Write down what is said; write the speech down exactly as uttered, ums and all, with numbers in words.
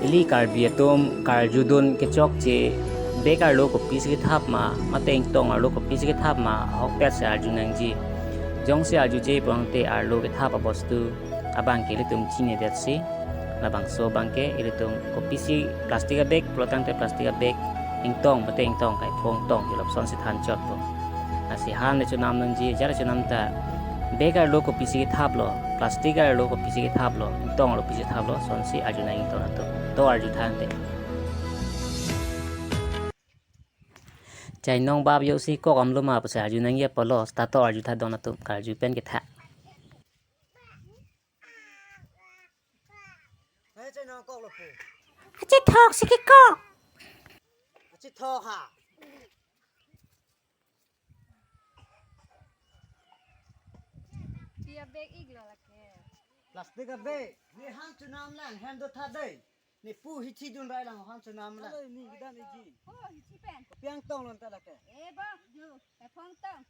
Neli Karbi atum karjudun kechokche, bag arlo kopisi kethap ma, mate ingtong arlo kopisi kethap ma, ahokpet si arjunangji. Jongsi arjuje pulote arlo kethap abostu abangke ilitum chinidetsi, labangso abangke ilitum kopisi plastic abag, pulotangte plastic abag, ingtong mate ingtong kai phong tong, ilop sonsi thanchotpo. Lasi han le chonam nangji, jar chonam ta, bag arlo kopisi kethaplo, plastic arlo kopisi kethaplo, ingtong arlo pisi thaplo, sonsi arjunangji ingtong atum. To arjutha tangte. Chainong bap joksi kok amlo ma pusi arjunangji apotlo, seta to arjutha don atum, karju pen ketha. Hai, chainong koklo pu. Achethok si kekok. Achethok ha. Pi abag iklo lake. Plastic abag. Ne han chonam lang, han do tha dei. Ne pu hithi dun rai lang, han chonam lang. Alo, ne kedan iji. Oh, hithi pen. Piang tong lon ta lake. Eh, ba, jo, eh, phong tong.